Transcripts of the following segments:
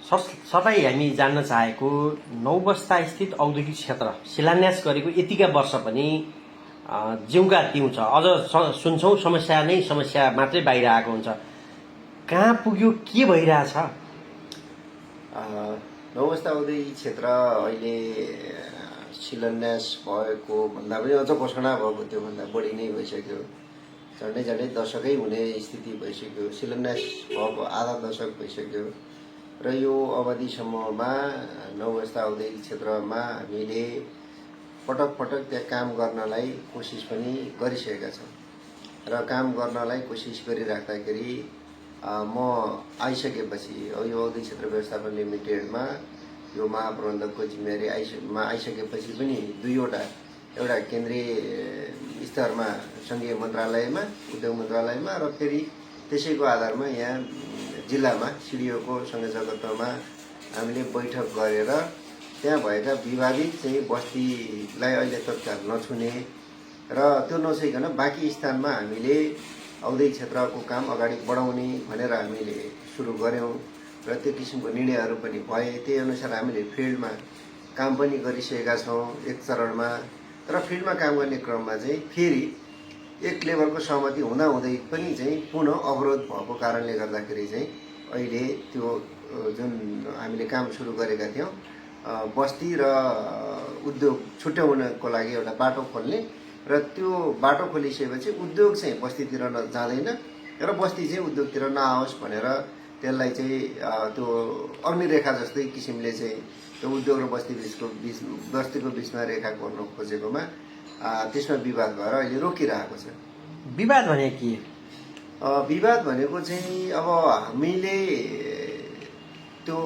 सधैँ हामी जान्न चाहेको नौबस्ता स्थित औद्योगिक क्षेत्र शिलान्यास गरेको यतिका वर्ष पनि जिउका तिउँ छ। अझ सुन्छौँ समस्या नै समस्या मात्रै बाहिर आएको हुन्छ। कहाँ पुग्यो, के भइरहेछ? नौबस्ता औद्योगिक क्षेत्र अहिले शिलान्यास भएको भन्दा पनि अझ घोषणा भएको त्योभन्दा बढी नै भइसक्यो। झन्डै दशकै हुने स्थिति भइसक्यो। शिलान्यास भएको आधा दशक भइसक्यो र यो अवधिसम्ममा नौबस्ता औद्योगिक क्षेत्रमा हामीले पटक पटक त्यहाँ काम गर्नलाई कोसिस पनि गरिसकेका छौँ र काम गर्नलाई कोसिस गरिराख्दाखेरि म आइसकेपछि यो औद्योगिक क्षेत्र व्यवस्थापन लिमिटेडमा यो महाप्रबन्धकको जिम्मेवारी आइसकेपछि पनि दुईवटा, एउटा केन्द्रीय स्तरमा सङ्घीय मन्त्रालयमा, उद्योग मन्त्रालयमा र फेरि त्यसैको आधारमा यहाँ जिल्लामा सिडिओको संयोजकत्वमा हामीले बैठक गरेर त्यहाँ भएका विवादित चाहिँ बस्तीलाई अहिले तत्काल नछुने र त्यो नछुइकन बाँकी स्थानमा हामीले औद्योगिक क्षेत्रको काम अगाडि बढाउने भनेर हामीले सुरु गऱ्यौँ र त्यो किसिमको निर्णयहरू पनि भए। त्यही अनुसार हामीले फिल्डमा काम पनि गरिसकेका छौँ एक चरणमा। र फिल्डमा काम गर्ने क्रममा चाहिँ फेरि एक लेभलको सहमति हुँदाहुँदै पनि चाहिँ पुनः अवरोध भएको कारणले गर्दाखेरि चाहिँ अहिले त्यो जुन हामीले काम सुरु गरेका थियौँ बस्ती र उद्योग छुट्याउनको लागि एउटा बाटो खोल्ने र त्यो बाटो खोलिसकेपछि उद्योग चाहिँ बस्तीतिर जाँदैन र बस्ती चाहिँ उद्योगतिर नआओस् भनेर त्यसलाई चाहिँ त्यो अग्निरेखा जस्तै किसिमले चाहिँ त्यो उद्योग र बस्तीको बिचमा रेखा कोर्न खोजेकोमा त्यसमा विवाद भएर अहिले रोकिरहेको छ। विवाद भने के? विवाद भनेको चाहिँ अब हामीले त्यो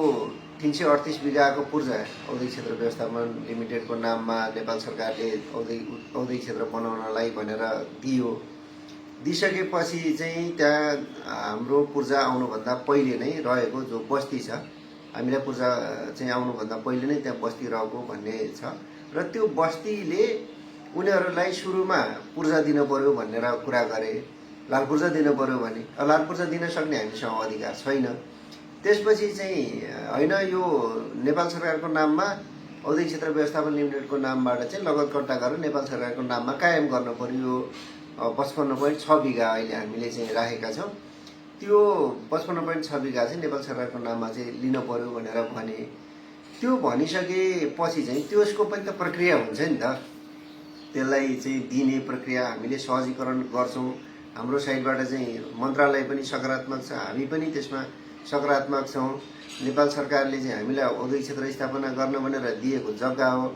338 बिघाको पूर्जा औद्योगिक क्षेत्र व्यवस्थापन लिमिटेडको नाममा नेपाल सरकारले औद्योगिक क्षेत्र बनाउनलाई भनेर दिइसकेपछि चाहिँ त्यहाँ हाम्रो पूर्जा आउनुभन्दा पहिले नै रहेको जो बस्ती छ, हामीलाई पूर्जा चाहिँ आउनुभन्दा पहिले नै त्यहाँ बस्ती रहेको भन्ने छ र त्यो बस्तीले उनीहरूलाई सुरुमा पूर्जा दिन पर्यो भनेर कुरा गरे। लाल पूर्जा दिन पर्यो भने लाल पूर्जा दिन सक्ने हामीसँग अधिकार छैन। त्यसपछि चाहिँ होइन, यो नेपाल सरकारको नाममा औद्योगिक क्षेत्र व्यवस्थापन लिमिटेडको नामबाट चाहिँ लगतकट्टा गरेर नेपाल सरकारको नाममा कायम गर्नु पर्यो। 55.6 बिघा अहिले हामीले चाहिँ राखेका छौँ। त्यो 55.6 बिघा चाहिँ नेपाल सरकारको नाममा चाहिँ लिन पर्यो भनेर भने। त्यो भनिसकेपछि चाहिँ त्यसको पनि त प्रक्रिया हुन्छ नि त। त्यसलाई चाहिँ दिने प्रक्रिया हामीले सहजीकरण गर्छौँ। हाम्रो साइडबाट चाहिँ मन्त्रालय पनि सकारात्मक छ, हामी पनि त्यसमा सकारात्मक छौँ। नेपाल सरकारले चाहिँ हामीलाई औद्योगिक क्षेत्र स्थापना गर्न भनेर दिएको जग्गा हो।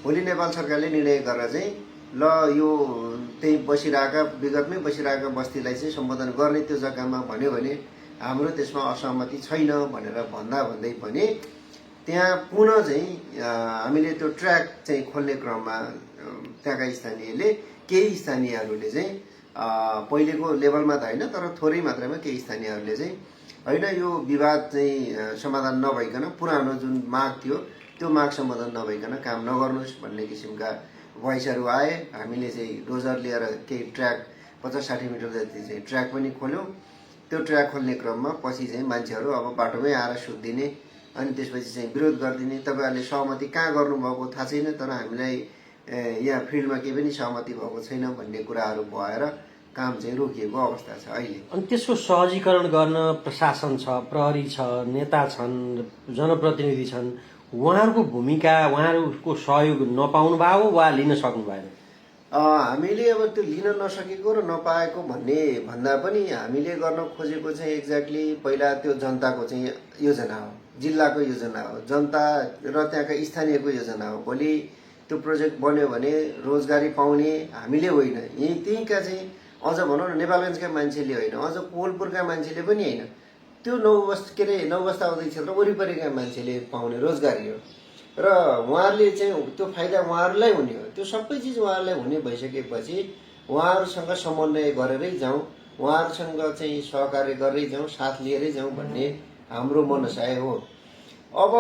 भोलि नेपाल सरकारले निर्णय गरेर चाहिँ ल यो त्यही बसिरहेका विगतमै बसिरहेका बस्तीलाई चाहिँ सम्बोधन गर्ने त्यो जग्गामा भन्यो भने हाम्रो त्यसमा असहमति छैन भनेर भन्दै पनि त्यहाँ पुनः चाहिँ हामीले त्यो ट्र्याक चाहिँ खोल्ने क्रममा त्यहाँका स्थानीयले केही स्थानीयहरूले चाहिँ पहिलेको लेभलमा त होइन तर थोरै मात्रामा केही स्थानीयहरूले चाहिँ होइन, यो विवाद चाहिँ समाधान नभइकन पुरानो जुन माग थियो त्यो माग समाधान नभइकन काम नगर्नुहोस् भन्ने किसिमका भोइसहरू आए। हामीले चाहिँ डोजर लिएर केही ट्र्याक 50-60 मिटर जति चाहिँ ट्र्याक पनि खोल्यौँ। त्यो ट्र्याक खोल्ने क्रममा पछि चाहिँ मान्छेहरू अब बाटोमै आएर सुत्दिने अनि त्यसपछि चाहिँ विरोध गरिदिने। तपाईँहरूले सहमति कहाँ गर्नुभएको थाहा छैन, तर हामीलाई यहाँ फिल्डमा केही पनि सहमति भएको छैन भन्ने कुराहरू भएर काम चाहिँ रोकिएको अवस्था छ अहिले। अनि त्यसको सहजीकरण गर्न प्रशासन छ, प्रहरी छ, नेता छन्, जनप्रतिनिधि छन्। उहाँहरूको भूमिका, उहाँहरूको सहयोग नपाउनु भयो वा लिन सक्नु भएन? हामीले अब त्यो लिन नसकेको र नपाएको भन्ने भन्दा पनि हामीले गर्न खोजेको चाहिँ एक्ज्याक्टली पहिला त्यो जनताको चाहिँ योजना हो, जिल्लाको योजना हो, जनता र त्यहाँका स्थानीयको योजना हो। भोलि त्यो प्रोजेक्ट बन्यो भने रोजगारी पाउने हामीले होइन, त्यहीँका चाहिँ अझ भनौँ न नेपालगञ्जका मान्छेले होइन, अझ कोलपुरका मान्छेले पनि होइन, त्यो नौबस्ता औद्योगिक क्षेत्र वरिपरिका मान्छेले पाउने रोजगारी हो र उहाँहरूले चाहिँ त्यो फाइदा उहाँहरूलाई हुने हो। त्यो सबै चिज उहाँहरूलाई हुने भइसकेपछि उहाँहरूसँग समन्वय गरेरै जाउँ, उहाँहरूसँग चाहिँ सहकार्य गरेरै जाउँ, साथ लिएरै जाउँ भन्ने हाम्रो मनसाय हो। अब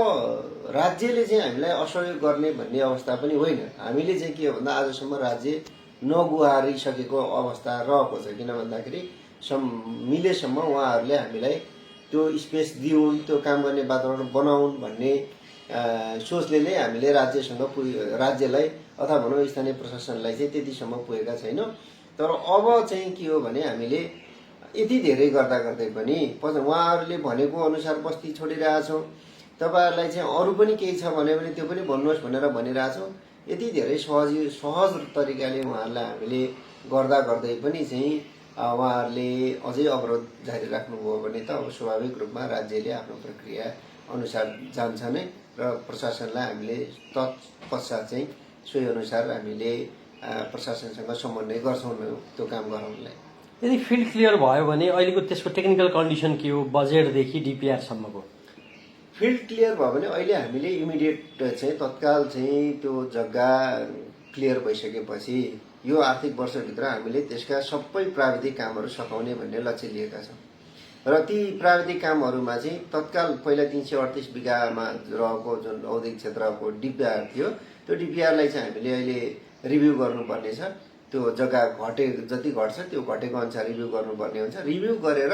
राज्यले चाहिँ हामीलाई असहयोग गर्ने भन्ने अवस्था पनि होइन। हामीले चाहिँ के हो भन्दा आजसम्म राज्य नगुहारिसकेको अवस्था रहेको छ। किन भन्दाखेरि मिलेसम्म उहाँहरूले हामीलाई त्यो स्पेस दिउन्, त्यो काम गर्ने वातावरण बनाउन् भन्ने सोचले नै हामीले राज्यलाई अथवा भनौँ स्थानीय प्रशासनलाई चाहिँ त्यतिसम्म पुगेका छैनौँ। तर अब चाहिँ के हो भने हामीले यति धेरै गर्दा गर्दै पनि उहाँहरूले भनेको अनुसार बस्ती छोडिरहेछौँ। तपाईँहरूलाई चाहिँ अरू पनि केही छ भने त्यो पनि भन्नुहोस् भनेर भनिरहेछौँ। यति धेरै सहज तरिकाले उहाँहरूलाई हामीले गर्दा गर्दै पनि चाहिँ उहाँहरूले अझै अवरोध जारी राख्नुभयो भने त अब स्वाभाविक रूपमा राज्यले आफ्नो प्रक्रिया अनुसार जान्छ नै र प्रशासनलाई हामीले तत्पश्चात चाहिँ सोही अनुसार हामीले प्रशासनसँग समन्वय गर्छौँ त्यो काम गराउनलाई। यदि फिल्ड क्लियर भयो भने अहिलेको त्यसको टेक्निकल कन्डिसन के हो, बजेटदेखि डिपिआरसम्मको? फिल्ड क्लियर भयो भने अहिले हामीले इमिडिएट चाहिँ तत्काल चाहिँ त्यो जग्गा क्लियर भइसकेपछि यो आर्थिक वर्षभित्र हामीले त्यसका सबै प्राविधिक कामहरू सकाउने भन्ने लक्ष्य लिएका छौँ र ती प्राविधिक कामहरूमा चाहिँ तत्काल पहिला 338 बिघामा रहेको जुन औद्योगिक क्षेत्रको डिपिआर थियो त्यो डिपिआरलाई चाहिँ हामीले अहिले रिभ्यू गर्नुपर्ने छ। त्यो जग्गा जति घट्छ त्यो घटेको अनुसार रिभ्यू गर्नुपर्ने हुन्छ। रिभ्यू गरेर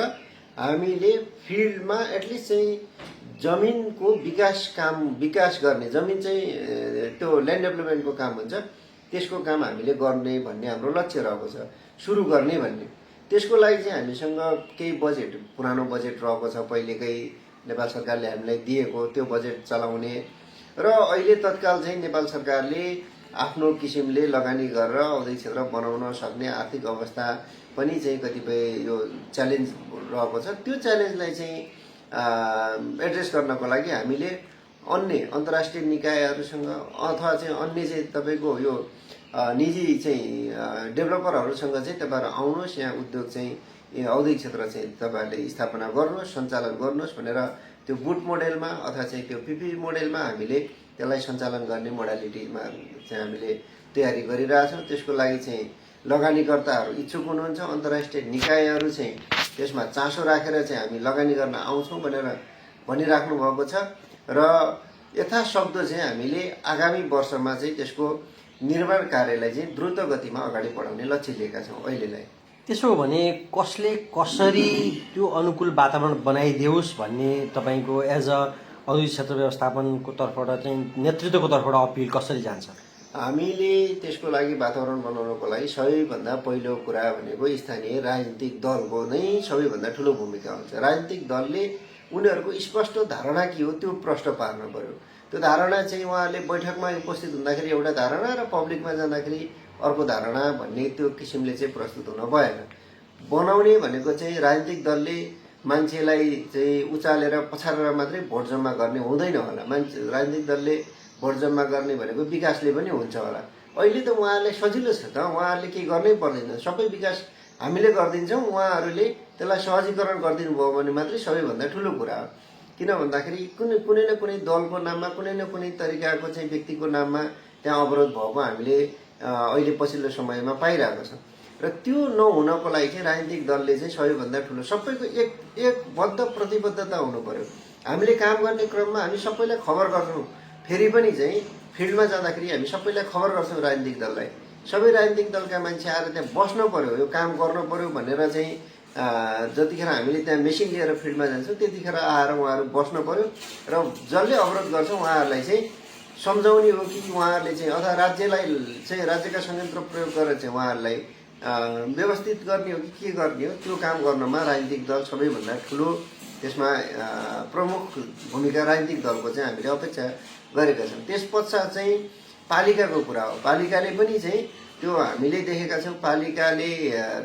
हामीले फिल्डमा एटलिस्ट चाहिँ जमिनको विकास गर्ने जमिन चाहिँ त्यो ल्यान्ड डेभलपमेन्टको काम हुन्छ त्यसको काम हामीले गर्ने भन्ने हाम्रो लक्ष्य रहेको छ, सुरु गर्ने भन्ने। त्यसको लागि चाहिँ हामीसँग केही बजेट पुरानो बजेट रहेको छ, पहिलेकै नेपाल सरकारले हामीलाई दिएको त्यो बजेट चलाउने र अहिले तत्काल चाहिँ नेपाल सरकारले आफ्नो किसिमले लगानी गरेर औद्योगिक क्षेत्र बनाउन सक्ने आर्थिक अवस्था पनि चाहिँ कतिपय यो च्यालेन्ज रहेको छ। त्यो च्यालेन्जलाई चाहिँ एड्रेस गर्नको लागि हामीले अन्य अन्तर्राष्ट्रिय निकायहरूसँग अथवा चाहिँ अन्य चाहिँ तपाईँको यो निजी चाहिँ डेभलपरहरूसँग चाहिँ तपाईँहरू आउनुहोस्, यहाँ उद्योग चाहिँ औद्योगिक क्षेत्र चाहिँ तपाईँहरूले स्थापना गर्नुहोस्, सञ्चालन गर्नुहोस् भनेर त्यो बुट मोडेलमा अथवा चाहिँ त्यो पिपी मोडेलमा हामीले त्यसलाई सञ्चालन गर्ने मोडालिटीमा चाहिँ हामीले तयारी गरिरहेछौँ। त्यसको लागि चाहिँ लगानीकर्ताहरू इच्छुक हुनुहुन्छ, अन्तर्राष्ट्रिय निकायहरू चाहिँ त्यसमा चासो राखेर चाहिँ हामी लगानी गर्न आउँछौँ भनेर भनिराख्नु भएको छ र यथासक्दो चाहिँ हामीले आगामी वर्षमा चाहिँ त्यसको निर्माण कार्यलाई चाहिँ द्रुत गतिमा अगाडि बढाउने लक्ष्य लिएका छौँ अहिलेलाई। त्यसो हो भने कसले कसरी त्यो अनुकूल वातावरण बनाइदेओस् भन्ने तपाईँको एज अ औद्योगिक क्षेत्र व्यवस्थापनको तर्फबाट चाहिँ नेतृत्वको तर्फबाट अपिल कसरी जान्छ? हामीले त्यसको लागि वातावरण बनाउनको लागि सबैभन्दा पहिलो कुरा भनेको स्थानीय राजनीतिक दलको नै सबैभन्दा ठुलो भूमिका हुन्छ। राजनीतिक दलले उनीहरूको स्पष्ट धारणा के हो त्यो प्रश्न पार्नु पर्यो। त्यो धारणा चाहिँ उहाँहरूले बैठकमा उपस्थित हुँदाखेरि एउटा धारणा र पब्लिकमा जाँदाखेरि अर्को धारणा भन्ने त्यो किसिमले चाहिँ प्रस्तुत हुन भएन। बनाउने भनेको चाहिँ राजनीतिक दलले मान्छेलाई चाहिँ उचालेर पछारेर मात्रै भोट जम्मा गर्ने हुँदैन होला। राजनीतिक दलले भोट जम्मा गर्ने भनेको विकासले पनि हुन्छ होला। अहिले त उहाँहरूले सजिलो छ त, उहाँहरूले केही गर्नै पर्दैन, सबै विकास हामीले गरिदिन्छौँ, उहाँहरूले त्यसलाई सहजीकरण गरिदिनु भयो भने मात्रै सबैभन्दा ठुलो कुरा हो। किन भन्दाखेरि कुनै न कुनै दलको नाममा कुनै न कुनै तरिकाको चाहिँ व्यक्तिको नाममा त्यहाँ अवरोध भएको हामीले अहिले पछिल्लो समयमा पाइरहेको छौँ र त्यो नहुनको लागि चाहिँ राजनीतिक दलले चाहिँ सबैभन्दा ठुलो सबैको एकबद्ध प्रतिबद्धता हुनु पर्यो। हामीले काम गर्ने क्रममा हामी सबैलाई खबर गर्छौँ, फेरि पनि चाहिँ फिल्डमा जाँदाखेरि हामी सबैलाई खबर गर्छौँ राजनीतिक दललाई। सबै राजनीतिक दलका मान्छे आएर त्यहाँ बस्नु पर्यो, यो काम गर्नु पर्यो भनेर चाहिँ जतिखेर हामीले त्यहाँ मेसिन लिएर फिल्डमा जान्छौँ त्यतिखेर आएर उहाँहरू बस्नु पर्यो र जसले अवरोध गर्छ उहाँहरूलाई चाहिँ सम्झाउने हो कि उहाँहरूले चाहिँ अथवा राज्यलाई चाहिँ राज्यका संयन्त्र प्रयोग गरेर चाहिँ उहाँहरूलाई व्यवस्थित गर्ने हो कि के गर्ने हो त्यो काम गर्नमा राजनीतिक दल सबैभन्दा ठुलो त्यसमा प्रमुख भूमिका राजनीतिक दलको चाहिँ हामीले अपेक्षा गरेका छौँ। त्यस पश्चात चाहिँ पालिकाको कुरा हो। पालिकाले पनि चाहिँ त्यो हामीले देखेका छौँ, पालिकाले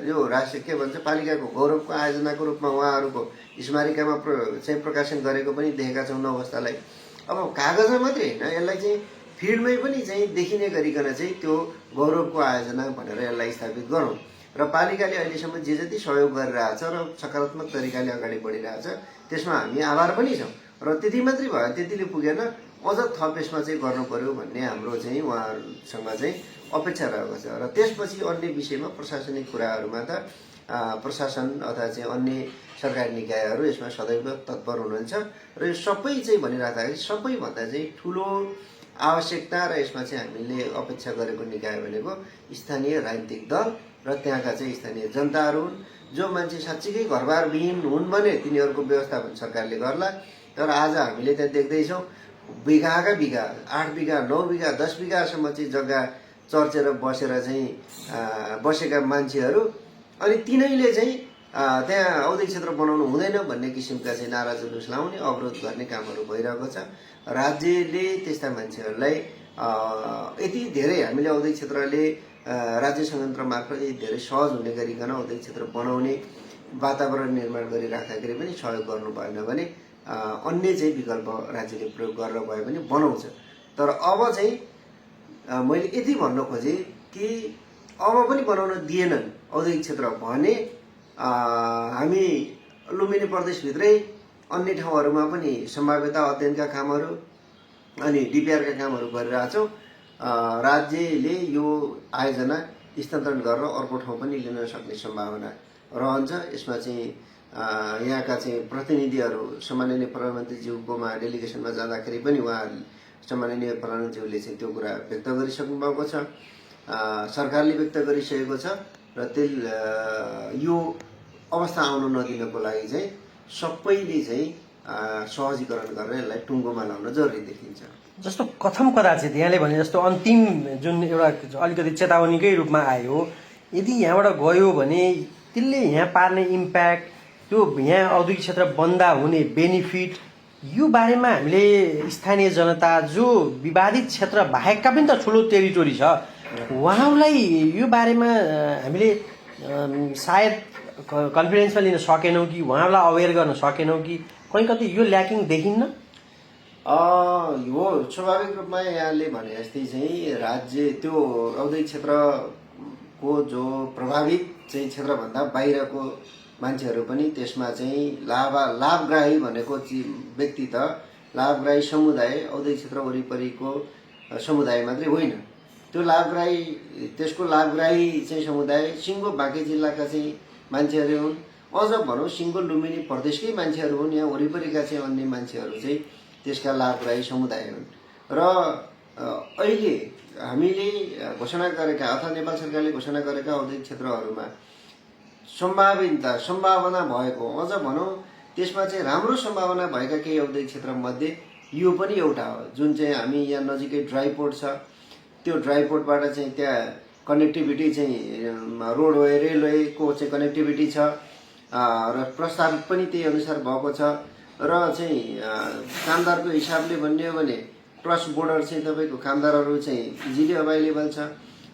यो राष्ट्रिय के भन्छ पालिकाको गौरवको आयोजनाको रूपमा उहाँहरूको स्मारिकामा चाहिँ प्रकाशन गरेको पनि देखेका छौँ 9 अवस्थालाई। अब कागजमा मात्रै होइन, यसलाई चाहिँ फिल्डमै पनि चाहिँ देखिने गरिकन चाहिँ त्यो गौरवको आयोजना भनेर यसलाई स्थापित गरौँ र पालिकाले अहिलेसम्म जे जति सहयोग गरिरहेछ र सकारात्मक तरिकाले अगाडि बढिरहेछ त्यसमा हामी आभार पनि छौँ र त्यति मात्रै भयो, त्यतिले पुगेन, अझ थप यसमा चाहिँ गर्नु पर्यो भन्ने हाम्रो चाहिँ उहाँहरूसँग चाहिँ अपेक्षा रहेको छ। र त्यसपछि अन्य विषयमा प्रशासनिक कुराहरूमा त प्रशासन अथवा चाहिँ अन्य सरकारी निकायहरू यसमा सदैव तत्पर हुनुहुन्छ र यो सबै चाहिँ भनिराख्दाखेरि सबैभन्दा चाहिँ ठुलो आवश्यकता र यसमा चाहिँ हामीले अपेक्षा गरेको निकाय भनेको स्थानीय राजनीतिक दल र त्यहाँका चाहिँ स्थानीय जनताहरू हुन्। जो मान्छे साँच्चीकै घरबार विहीन हुन् भने तिनीहरूको व्यवस्थापन सरकारले गर्ला। तर आज हामीले त्यहाँ देख्दैछौँ बिघाका बिघा 8 बिघा 9 बिघा 10 बिघासम्म चाहिँ जग्गा चर्चेर बसेर चाहिँ बसेका मान्छेहरू, अनि तिनैले चाहिँ त्यहाँ औद्योगिक क्षेत्र बनाउनु हुँदैन भन्ने किसिमका चाहिँ नारा जुलुस लाउने अवरोध गर्ने कामहरू भइरहेको छ। राज्यले त्यस्ता मान्छेहरूलाई यति धेरै हामीले औद्योगिक क्षेत्रले राज्य संयन्त्र मार्फत यति धेरै सहज हुने गरिकन औद्योगिक क्षेत्र बनाउने वातावरण निर्माण गरिराख्दाखेरि पनि सहयोग गर्नु भएन भने अन्य चाहिँ विकल्प राज्यले प्रयोग गरेर भए पनि बनाउँछ। तर अब चाहिँ मैले यति भन्न खोजेँ कि अब पनि बनाउन दिएनन् औद्योगिक क्षेत्र भने हामी लुम्बिनी प्रदेशभित्रै अन्य ठाउँहरूमा पनि सम्भाव्यता अध्ययनका कामहरू अनि डिपिआरका कामहरू गरिरहेछौँ। राज्यले यो आयोजना स्थानान्तरण गरेर अर्को ठाउँ पनि लिन सक्ने सम्भावना रहन्छ। यसमा चाहिँ यहाँका चाहिँ प्रतिनिधिहरू सम्माननीय प्रधानमन्त्रीज्यूकोमा डेलिगेसनमा जाँदाखेरि पनि उहाँहरूले सम्माननीय प्रधानमन्त्रीज्यूले चाहिँ त्यो कुरा व्यक्त गरिसक्नु भएको छ, सरकारले व्यक्त गरिसकेको छ। र यो अवस्था आउन नदिनको लागि चाहिँ सबैले चाहिँ सहजीकरण गरेर यसलाई टुङ्गोमा लाउन जरुरी देखिन्छ। जस्तो कथम कदाचित यहाँले भने जस्तो अन्तिम जुन एउटा अलिकति चेतावनीकै रूपमा आयो, यदि यहाँबाट गयो भने त्यसले यहाँ पार्ने इम्प्याक्ट, त्यो यहाँ औद्योगिक क्षेत्र बन्दा हुने बेनिफिट, यो बारेमा हामीले स्थानीय जनता जो विवादित क्षेत्र बाहेकका पनि त ठुलो टेरिटोरी छ, उहाँलाई यो बारेमा हामीले सायद कन्फिडेन्समा लिन सकेनौँ कि उहाँलाई अवेर गर्न सकेनौँ कि कहीँ कतै यो ल्याकिङ देखिन्न? यो स्वाभाविक रूपमा यहाँले भने जस्तै चाहिँ राज्य त्यो औद्योगिक क्षेत्रको जो प्रभावित चाहिँ क्षेत्रभन्दा बाहिरको मान्छेहरू पनि त्यसमा चाहिँ लाभग्राही भनेको व्यक्ति त लाभग्राही समुदाय औद्योगिक क्षेत्र वरिपरिको समुदाय मात्रै होइन। त्यो लाभग्राही त्यसको लाभग्राही चाहिँ समुदाय सिङ्गो बाँके जिल्लाका चाहिँ मान्छेहरू हुन्, अझ भनौँ सिङ्गो लुम्बिनी प्रदेशकै मान्छेहरू हुन्, यहाँ वरिपरिका चाहिँ अन्य मान्छेहरू चाहिँ त्यसका लाभग्राही समुदाय हुन्। र अहिले हामीले घोषणा गरेका अथवा नेपाल सरकारले घोषणा गरेका औद्योगिक क्षेत्रहरूमा सम्भावना भएको, अझ भनौँ त्यसमा चाहिँ राम्रो सम्भावना भएका केही औद्योगिक क्षेत्रमध्ये यो पनि एउटा हो। जुन चाहिँ हामी यहाँ नजिकै ड्राई पोर्ट छ, त्यो ड्राई पोर्टबाट चाहिँ त्यहाँ कनेक्टिभिटी चाहिँ रोडवे रेलवेको चाहिँ कनेक्टिभिटी छ र प्रस्ताव पनि त्यही अनुसार भएको छ। र चाहिँ कामदारको हिसाबले भन्ने हो भने क्रस बोर्डर चाहिँ तपाईँको कामदारहरू चाहिँ इजिली अभाइलेबल छ।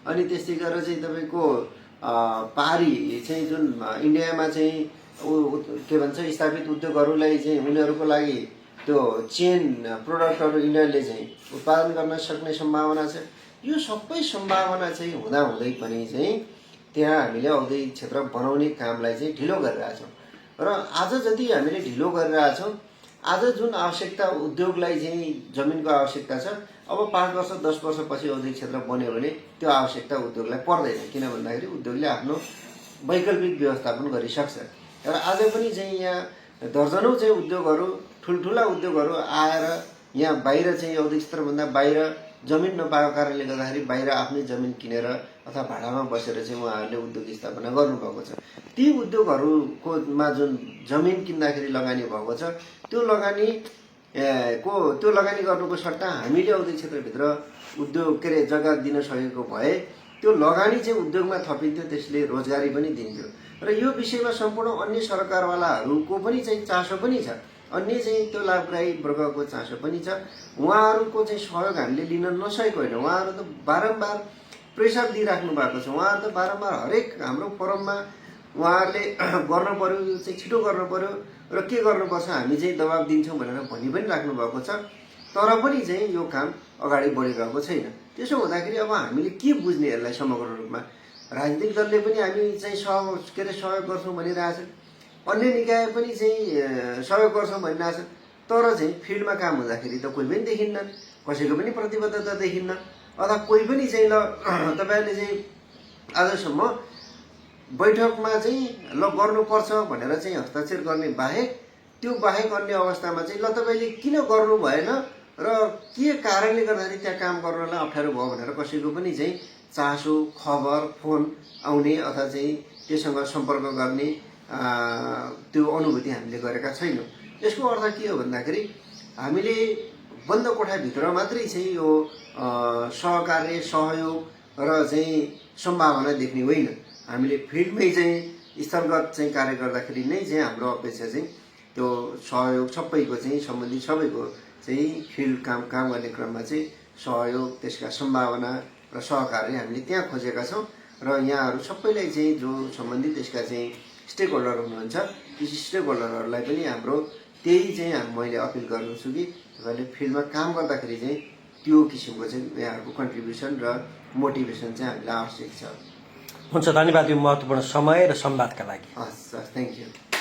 अनि त्यस्तै गरेर चाहिँ तपाईँको पहाडी चाहिँ जुन इन्डियामा चाहिँ के भन्छ स्थापित उद्योगहरूलाई चाहिँ उनीहरूको लागि त्यो चेन प्रोडक्टहरू यिनीहरूले चाहिँ उत्पादन गर्न सक्ने सम्भावना छ। यो सबै सम्भावना चाहिँ हुँदाहुँदै पनि चाहिँ त्यहाँ हामीले औद्योगिक क्षेत्र बनाउने कामलाई चाहिँ ढिलो गरिरहेछौँ। र आज जति हामीले ढिलो गरिरहेछौँ, आज जुन आवश्यकता उद्योगलाई चाहिँ जमिनको आवश्यकता छ, अब 5 वर्ष 10 वर्षपछि औद्योगिक क्षेत्र बन्यो भने त्यो आवश्यकता उद्योगलाई पर्दैन, किन भन्दाखेरि उद्योगले आफ्नो वैकल्पिक व्यवस्थापन गरिसक्छ। र आज पनि चाहिँ यहाँ दर्जनौँ चाहिँ उद्योगहरू ठुल्ठुला उद्योगहरू आएर यहाँ बाहिर चाहिँ औद्योगिक क्षेत्रभन्दा बाहिर जमिन नपाएको कारणले गर्दाखेरि बाहिर आफ्नै जमिन किनेर अथवा भाडामा बसेर चाहिँ उहाँहरूले उद्योग स्थापना गर्नुभएको छ। ती उद्योगहरूकोमा जुन जमिन किन्दाखेरि लगानी भएको छ, त्यो लगानी गर्नुको सट्टा हामीले औद्योगिक क्षेत्रभित्र उद्योग जग्गा दिन सकेको भए त्यो लगानी चाहिँ उद्योगमा थपिन्थ्यो, त्यसले रोजगारी पनि दिन्थ्यो। र यो विषयमा सम्पूर्ण अन्य सरकारवालाहरूको पनि चाहिँ चासो पनि छ, अन्य चाहिँ त्यो लाभग्राही वर्गको चासो पनि छ। उहाँहरूको चाहिँ सहयोग हामीले लिन नसकेको होइन, उहाँहरू त बारम्बार प्रेसर दिइराख्नु भएको छ। उहाँहरू त बारम्बार हरेक हाम्रो फोरममा उहाँहरूले गर्नु पर्यो, चाहिँ छिटो गर्नु पर्यो र के गर्नुपर्छ हामी चाहिँ दबाब दिन्छौँ भनेर भनि पनि राख्नु भएको छ। तर पनि चाहिँ यो काम अगाडि बढिरहेको छैन। त्यसो हुँदाखेरि अब हामीले के बुझ्ने यसलाई समग्र रूपमा? राजनीतिक दलले पनि हामी चाहिँ सहयोग गर्छौँ भनिरहेछन्, अन्य निकाय पनि चाहिँ सहयोग गर्छौँ भनिरहेछन्, तर चाहिँ फिल्डमा काम हुँदाखेरि त कोही पनि देखिन्न, कसैको पनि प्रतिबद्धता देखिन्न। अथवा कोही पनि चाहिँ ल तपाईँहरूले चाहिँ आजसम्म बैठकमा चाहिँ ल गर्नुपर्छ भनेर चाहिँ हस्ताक्षर गर्ने बाहेक, त्यो बाहेक अन्य अवस्थामा चाहिँ ल तपाईँले किन गर्नु भएन र के कारणले गर्दाखेरि त्यहाँ काम गर्नलाई अप्ठ्यारो भयो भनेर कसैको पनि चाहिँ चासो खबर फोन आउने अथवा चाहिँ त्योसँग सम्पर्क गर्ने त्यो अनुभूति हामीले गरेका छैनौँ। यसको अर्थ के हो भन्दाखेरि हामीले बन्द कोठाभित्र मात्रै चाहिँ यो सहकार्य सहयोग र चाहिँ सम्भावना देख्ने होइन। हामीले फिल्डमै चाहिँ स्थलगत चाहिँ कार्य गर्दाखेरि नै चाहिँ हाम्रो अपेक्षा चाहिँ त्यो सहयोग सबैको चाहिँ सम्बन्धित सबैको चाहिँ फिल्ड काम गर्ने क्रममा चाहिँ सहयोग त्यसका सम्भावना र सहकार्य हामीले त्यहाँ खोजेका छौँ र यहाँहरू सबैलाई चाहिँ जो सम्बन्धित यसका चाहिँ स्टेक होल्डर हुनुहुन्छ ती स्टेक होल्डरहरूलाई पनि हाम्रो त्यही चाहिँ मैले अपिल गर्नु छु कि तपाईँले फिल्डमा काम गर्दाखेरि चाहिँ त्यो किसिमको चाहिँ यहाँहरूको कन्ट्रिब्युसन र मोटिभेसन चाहिँ हामीलाई आवश्यक छ। हुन्छ, धन्यवाद यो महत्त्वपूर्ण समय र संवादका लागि। हस्, थ्याङ्क यू।